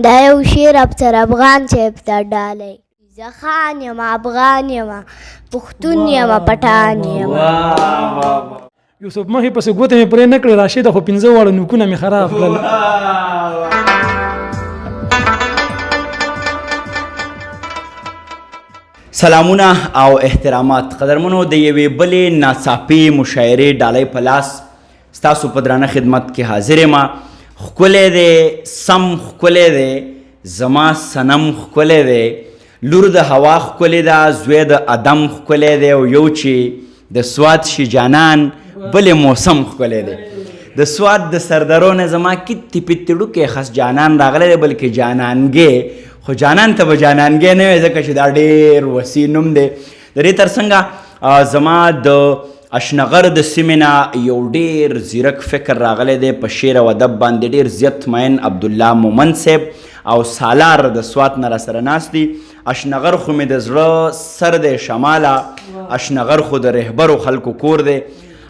دا یو شعر افسر افغان صاحب ته ډالۍ. زه خان یم، افغان یم، پښتون یم، پټان یم. یوسف مخې پسې ګوتې مې پرې نه کړې، راشده خو پنځه واړه نوکونه مې خراب کړل. سلامونه او احترامات قدرمنو، د یوې بلې ناڅاپي مشاعرې ډالۍ په لاس ستاسو په درانه خدمت کې حاضر یم. ښکلی دی سم، ښکلی دی زما صنم، ښکلی دی لور د هوا، ښکلې ده زوی د ادم، ښکلی دی او یو چې د سوات شي جانان بلې موسم ښکلی دی. د سوات د سردرو نه زما کتې پتې ډوکې خس جانان راغلی دی، بلکې جانانګی، خو جانان ته به جانانګی نه وي ځکه چې دا ډېر وسیع نوم دی. د دې ترڅنګه زما د اشنغر د سیمې نه یو ډېر ځیرک فکر راغلی دی، په شعر او ادب باندې ډېر زیات مین عبدالله مومند صاحب او سالار د سوات نه راسره ناست دي. اشنغر خو مې د زړه سر دی شماله، اشنغر خو د رهبرو خلکو کور دی.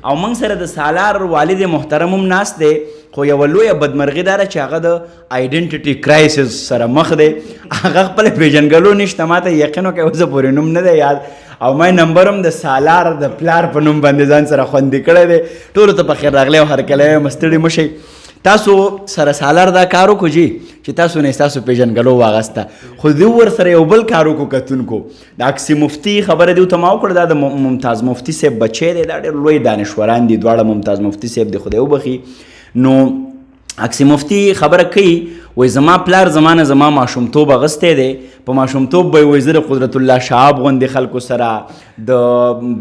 او موږ سره د سالار والد محترم هم ناست دی، خو یوه لویه بدمرغي دا ده چې هغه د آیډنټیټي کرایسس سره مخ دی، هغه خپله پېژندګلو نشته. ما ته یقین وکړئ اوسه پورې نوم نه دی یاد، او ما نمبر هم د سالار د پلار په نوم باندې ځان سره خوندي کړی دی. ټولو ته په خیر راغلی او هرکلی وایم، ستړي مه شئ. تاسو سره سالار دا کار وکړو جي چې تاسو نه ستاسو پېژندګلو واغسته، خو دوی ورسره یو بل کار وکړو. کتونکو د عکسي مفتي خبره دیو ته ما وکړه، دا د ممتاز مفتي صاحب بچی دی، دا ډېر لوی دانشوران دي دواړه، ممتاز مفتي صاحب دی خدای وبخښي. نو عکسي مفتي خبره کوي، وایي زما پلار زما نه زما ماشومتوب اغوستی دی، په ماشومتوب به یې وایي زه د قدرت الله شهاب غوندې خلکو سره، د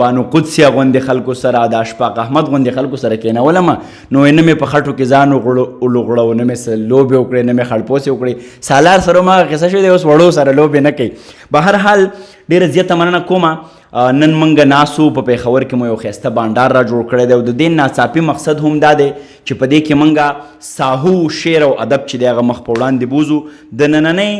بانو قدسیه غوندې خلکو سره، د اشفاق احمد غوندې خلکو سره کېنولم، نو نه مې په خټو کې ځان ولوغړو، نه مې څه لوبې وکړې، نه مې خړپوسې وکړې. سالار سره هم هغه قصه شوې دی، اوس وړو سره لوبې نه کوي. بهرحال ډېره زیاته مننه کومه. نن موږ ناسو په پېښور کې مو یو ښایسته بانډار را جوړ کړی دی، او د دې ناڅاپي مقصد هم دا دی چې په دې کې موږ ساهو شعر او ادب چې دی هغه مخ په وړاندې بوځو. د نننۍ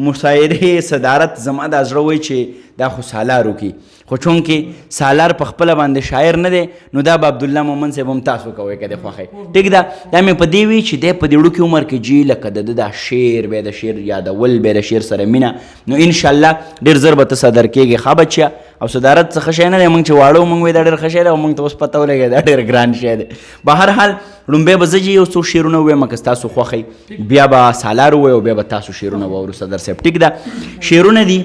مشاعرې صدارت زما دا زړه وایي چې دا خو سالار وکړي، خو چونکې سالار په خپله باندې شاعر نه دی، نو دا به عبدالله مومند صاحب هم تاسو کوئ که دې خوښ وي. ټیک ده، دا مې په دې وي چې دی په دې وړوکي عمر کې جي لکه د ده دا شعر، بیا د شعر یادول، بیا د شعر سره مینه، نو انشاءالله ډېر زر به ته صدر کېږې. ښه بچیه، او صدارت څه ښه شی نه دی، موږ چې واړه وو موږ وایي دا ډېر ښه شی دی، او موږ ته اوس پته ولګېده دا ډېر ګران شی دی. بهرحال لومبی به زه جي یو څو شعرونه ووایم که ستاسو خوښ وي، بیا به سالار ووایي او بیا به تاسو شعرونه واورو صدر صاحب. ټیک ده، شعرونه دي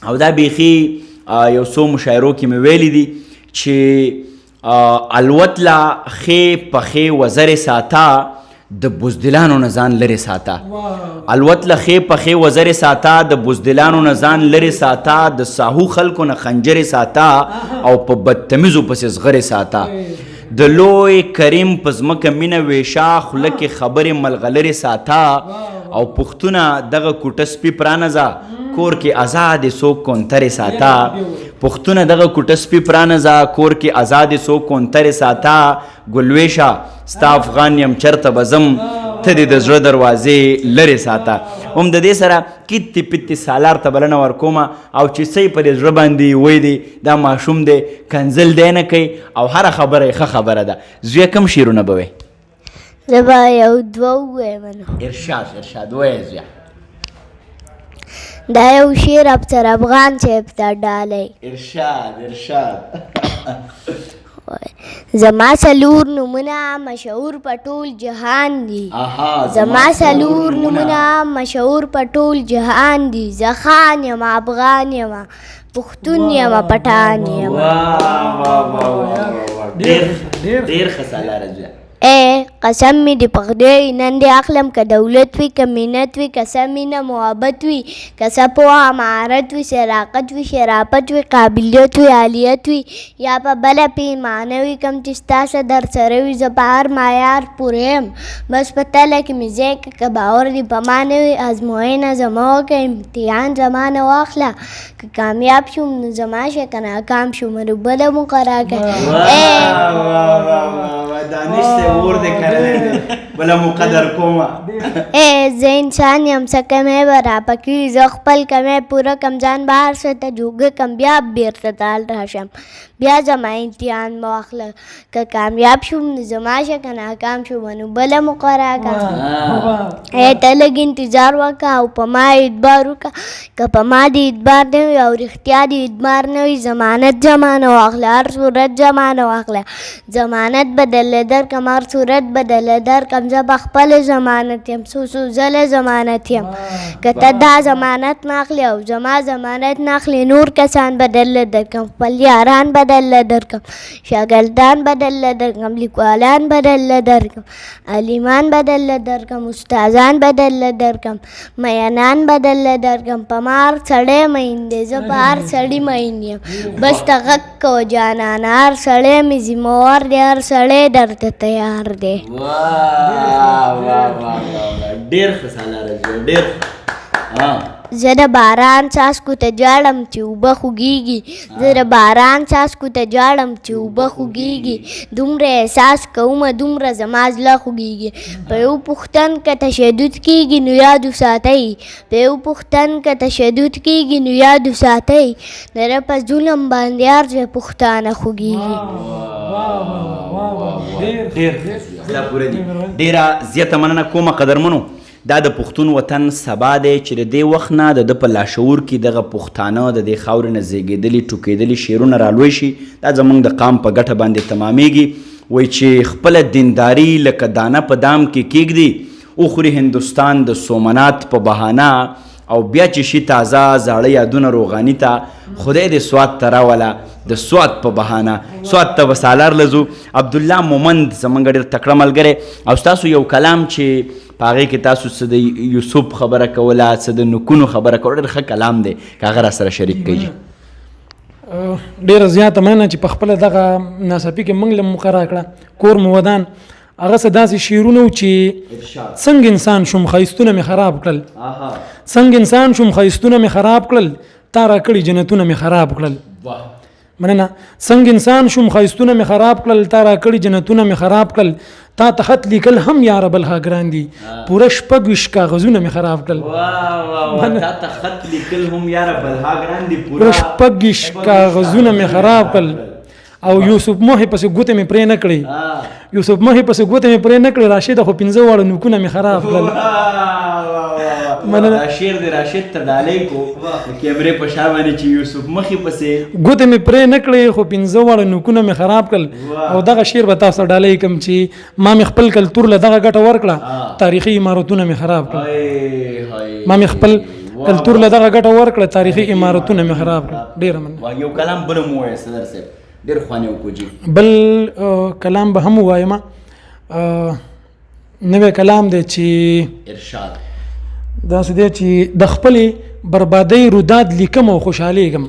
او دا بیخي یو څو مشاعرو کې مې ویلي دي چې الوت لا ښې پخې وزرې ساته، د بزدلانو نه ځان لرې ساته. الوت له ښې پخې وزرې ساته، د بزدلانو نه ځان لرې ساته، د ساهو خلکو نه خنجرې ساته، او په بدتمیزو پسې زغرې ساته. د لوی کریم په ځمکه مینه ویشه، خوله کې خبرې ملغلرې ساته، او پښتونه دغه کوټه سپي پرانځه، کور کې ازادې څوک کونترې ساته. پښتونه دغه کوټه سپي پرانځه، کور کې ازادې څوک کونترې ساته. ګلویشه ستا افغان یم چرته به ځم، ته دې د زړه دروازې لرې ساته. هم د دې سره کتې پتې سالار ته بلنه ورکومه، او چې څه یې په دې زړه باندې وایي دی، دا ماشوم دی کنځل دی نه کوي، او هره خبره یې ښه خبره ده. زویه کوم شعرونه به وایې؟ زه به یو دوه ووایم. نو ارشاد، ارشاد ووایه زویه. دا یو شعر افسر افغان صاحب ته ډالۍ. ارشاد، ارشاد. زما څلور نومونه مشهور په ټول جهان دي. زما څلور نومونه مشهور په ټول جهان دي. زه خان یم، افغان یم، پښتون یم، پټان یم. ډېر ډېر ښه سالاره زویه. ای قسم مې دې په خدای نن دې اخلم، که دولت وي که منت وي، که څه مینه محبت وي، که څه پوهه مهارت وي، صداقت وي، شرافت وي، قابلیت وي، عالیت وي، یا په بله پیمانه وي، کوم چې ستا څه در سره وي، زه په هر معیار پوره یم، بس په تله کې مې ځای که، که باور دې په ما نه وي، ازموینه زما وکړه، امتحان زما نه واخله، که کامیاب شوم نو زما شه، که ناکام شوم نو بله موقع راکړه. دانش صاحب اور دې کرلی دی. بله مو قدر کومه. ای زه انسان یم، څه کمی به راپکې وي، زه خپل کمی پوره کم، ځان به هر څه ته جوګه کم، بیا بېرته تال راشم، بیا زما امتحان مه واخله، که کامیاب شوم نو زما شه، که ناکام شوم نو بله موقع راکړه. ای ته لږ انتظار وکړه او په ما اعتبار وکړه، که په ما دې اعتبار نه وي او رښتیا دې اعتبار نه وي، ضمانت زما نه واخله، هر صورت زما نه واخله، ضمانت به درله درکړم، هر صورت به درله درکړم، زه به خپله ضمانت یم، څو څو ځله ضمانت یم. که ته دا ضمانت نه اخلې او زما ضمانت نه اخلې، نور کسان به درله درکړم، خپل یاران به درله درکړم، شاګردان به درله درکړم، لیکوالان به درله درکړم، عالمان به درله درکړم، استادان به درله درکړم، میانان به درله درکړم. په ما هر سړی مین دی، زه په هر سړي مین یم، بس ته غږ کوه جانانه، هر سړی مې ذمهوار دی، هر سړی درته تیار دی. واه واه واه واه، ډېر ښه سالار زوی، ډېر ښه. زه د باران څاڅکو ته ژاړم چې اوبه خوږېږي، زه د باران څاڅکو ته ژاړم چې اوبه خوږېږي، دومره احساس کومه دومره زما زړه خوږېږي. په یو پښتن که تشدد کېږي نو یاد وساتئ، په یو پښتن که تشدد کېږي نو یاد وساتئ، د ده په ظلم باندې هر ځای پښتانه خوږېږي. ډېر دا پوره دي. ډېره زیاته مننه کومه قدرمنو. دا د پښتون وطن سبا دی چې د دې وخت نه د ده په لاشعور کې دغه پښتانه د دې خاورې نه زیږېدلي ټوکېدلي شعرونه رالوی شي، دا زمونږ د قام په ګټه باندې تمامېږي. وایي چې خپله دینداري لکه دانه په دام کې کېږدي، وخوري هندوستان د سومنات په بهانه، او بیا چې شي تازه زاړه یادونه روغاني ته، خدای دې سوات ته راوله د سوات په بهانه. سوات ته به سالار لزو. عبدالله مومند زمونږ ډېر تکړه ملګری، او ستاسو یو کلام چې په هغې کې تاسو څه د یوسف خبره کوله، څه د نوکونو خبره کوله، ډېر ښه کلام دی، که هغه را سره شریک کړئ. ډېره زیاته مننه چې په خپله دغه ناڅاپي کې موږ له موقع راکړه، کور مو ودان. هغه څه داسې شعرونه وو چې څنګه انسان شوم ښایستونه مې خراب کړل، څنګه انسان شوم ښایستونه مې خراب کړل، تا راکړي جنتونه مې خراب کړل. مننه. څنګه انسان شوم ښایستونه مې خراب کړل، تا راکړي جنتونه مې خراب کړل، تا ته خط لیکل هم یاره بلها ګران دي، پوره 26 کاغذونه مې خراب کړل. تا ته خط لیکل هم یاره بلها ګران دي، پوره 26 کاغذونه مې خراب کړل. او یوسف موهې پسې ګوتې مې پرې نه کړې، یوسف موهې پسې ګوتې مې پرې نه کړې، راشده خو 5 واړه نوکونه مې خراب کړل. مننه. دا شعر د راشد ته ډالۍ کو د کیمرې په شا باندې چې یوسف مخې پسې ګوتې مې پرې نه کړې خو 5 واړه نوکونه مې خراب کړل. او دغه شعر به تاسو ته ډالۍ کړم چې ما مې خپل کلتور له دغه ګټه ورکړه، تاریخي عمارتونه مې خراب کړل. ما مې خپل کلتور له دغه ګټه ورکړه، تاریخي عمارتونه مې خراب کړل. ډېره مننه. یو کلام بل مو ووایه صدر صاحب، ډېر خوند یې وکړو جي. بل کلام به هم ووایم، نوی کلام دی چې ارشاد داسې دی چې د خپلې بربادۍ روداد لیکم او خوشحالېږم.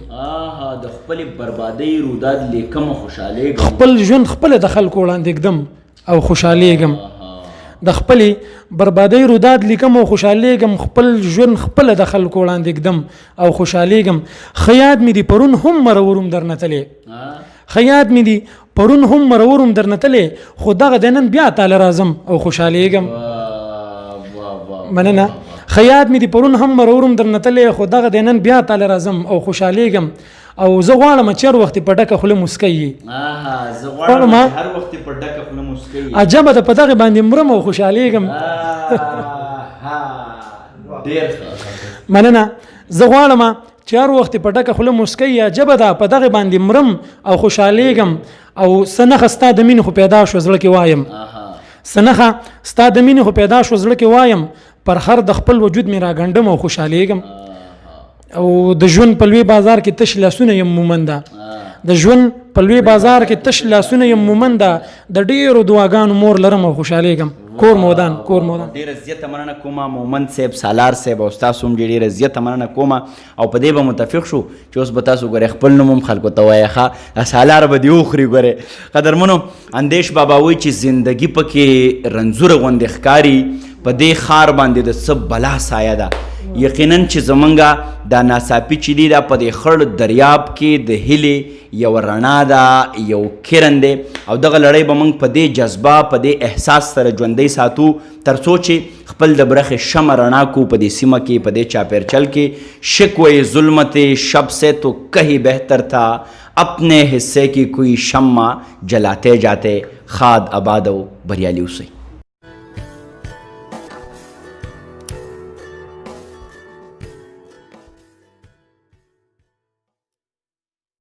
د خپلې بربادۍ روداد لیکم او خوشحالېږم. خپل ژوند خپله د خلکو وړاندې ږدم او خوشحالېږم. د خپلې بربادۍ روداد لیکم او خوشحالېږم، خپل ژوند خپله د خلکو وړاندې ږدم او خوشحالېږم. ښه یاد مې دي پرون هم مروروم درنه تللی، ښه یاد مې دي پرون هم مروروم درنه تللی، خو دغه دی نن بیا تاله راځم او خوشحالېږم. مننه. ښه یاد مې دي پرون هم مروروم درنه تللی، خو دغه دی نن بیا تاله راځم او خوشحالېږم. او زه غواړم چې هر وخت په ډکه خوله موسکی یې. زه غواړم چې هر وخت په ډکه خوله موسکی یې. عجبه ده په دغه باندې مرم او خوشحالېږم. ډېر ښه. مننه. زه غواړم چې هر وخت په ډکه خوله موسکی یې، عجبه ده په دغه باندې مرم او خوشحالېږم. او څه نښه ستا د مینې خو پیدا شوه زړه کې وایم، څه نښه ستا د مینې خو پیدا شوه زړه کې وایم، پر هر د خپل وجود مې راګنډم او خوشحالېږم. او د ژوند په لوی بازار کې تش لاسونه یم مومنده، د ژوند په لوی بازار کې تش لاسونه یم مومنده، د ډېرو دعاګانو مور لرم او خوشحالېږم. کور مو ودان، کور مو ودان. ډېره زیاته مننه کومه مومند صاحب، سالار صاحب او ستاسو هم ډېره زیاته مننه کومه. او په دې به متفق شو چې اوس به تاسو ګورئ خپل نوم هم خلکو ته وایئ، ښه دا سالار به دې وخوري. ګورئ قدرمنو، اندیش بابا وایي چې زندګي پکې رنځوره غوندې ښکاري، په دې ښار باندې د څه بلا سایه ده. یقینا چې زمونږ دا ناڅاپي چې دي، دا په دې خړ دریاب کې د هیلې یوه رڼا ده، یو کرن دی، او دغه لړۍ به موږ په دې جذبه، په دې احساس سره ژوندۍ ساتو ترڅو چې خپل د برخې شمع رڼا کو په دې سیمه کې، په دې چاپېرچل کې. شکوه ظلمت شب سے تو کهی بهتر تھا، اپنے حصے کی کوئی شمع جلاتے جاتے. ښاد، اباد او بریالي اوسئ.